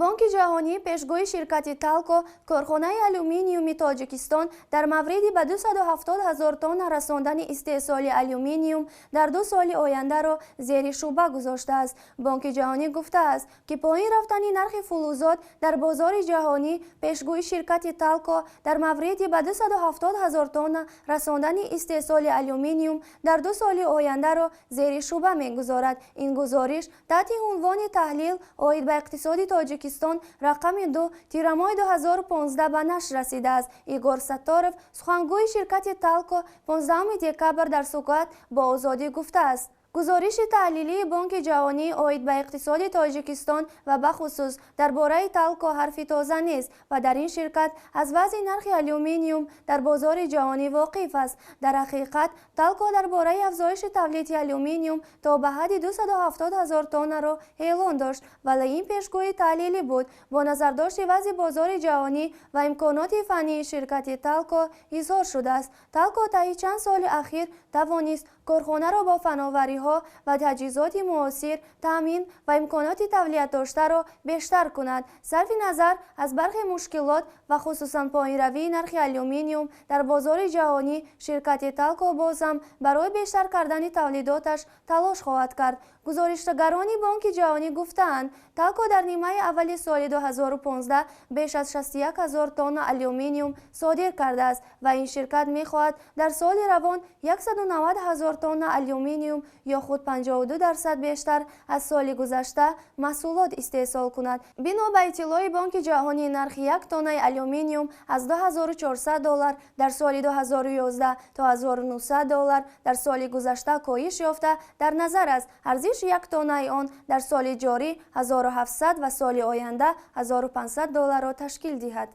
Бонки Ҷаҳонӣ пешгӯи ширкати Талко, корхонаи алюминиуми Тоҷикистон, дар мавриди ба 270 ҳазор тонна расондани истеҳсоли алюминиум дар 2 соли ояндаро зери шубҳа гузоштааст. Бонки Ҷаҳонӣ гуфтааст, ки поин рафтани нархи фулузот дар бозори ҷаҳонӣ пешгӯи ширкати Талко дар мавриди ба 270 ҳазор тонна расондани истеҳсоли алюминиум дар 2 соли ояндаро зери шубҳа мегузорад. Ин гузориш таҳти унвони «Таҳлил оид ба иқтисоди Тоҷикистон рақами 2, тирамоҳи 2015» ба нашр расидааст. Игор Сатторов, сухангӯи ширкати Талко, 15 декабр дар суҳбат бо Озодӣ гуфтааст: гузориши таҳлилии Бонки Ҷаҳонӣ оид ба иқтисоди Тоҷикистон ва бахусус дар бораи Талко ҳарфи тоза нест ва дар ин ширкат аз вазъи нархи алюминиум дар бозори ҷаҳонӣ воқиф аст. Дар ҳақиқат, Талко дар бораи афзоиши тавлиди алюминиум то ба ҳадди 270 ҳазор тоннаро эълон дошт, вале ин пешгӯии таҳлилӣ буд. Бо назардошти вазъи бозори ҷаҳонӣ ва имконоти фаннии ширкати Талко изҳор шудааст. Талко таи чанд соли ахир тавонист корхонаро бо фановариҳо ва таҷҳизоти муосир таъмин ва имконоти тавлиятдоштаро бештар кунад. Сарфи назар аз бархе мушкилот ва хусусан поинравии нархи алюминиум дар бозори ҷаҳонӣ, ширкати Талко бозам барои бештар кардани тавлидоташ талош хоҳад кард. Гузоришгарони Бонки Ҷаҳонӣ гуфтаанд, Талко дар нимаи аввали соли 2015 беш аз 61 ҳазор тонна алюминиум содир кардааст ва ин ширкат мехоҳад дар соли равон 190 ҳазор тонна алюминиум ё худ 52% бештар аз соли гузашта маҳсулот истеҳсол кунад. Бино ба иттилои Бонки Ҷаҳонӣ, нархи як тоннаи алюминиум аз 2400 доллар дар соли 2011 то 1900 доллар дар соли гузашта коҳиш ёфта, дар назар аст, арзиши як тоннаи он дар соли ҷорӣ 1700 ва соли оянда 1500 долларро ташкил диҳад.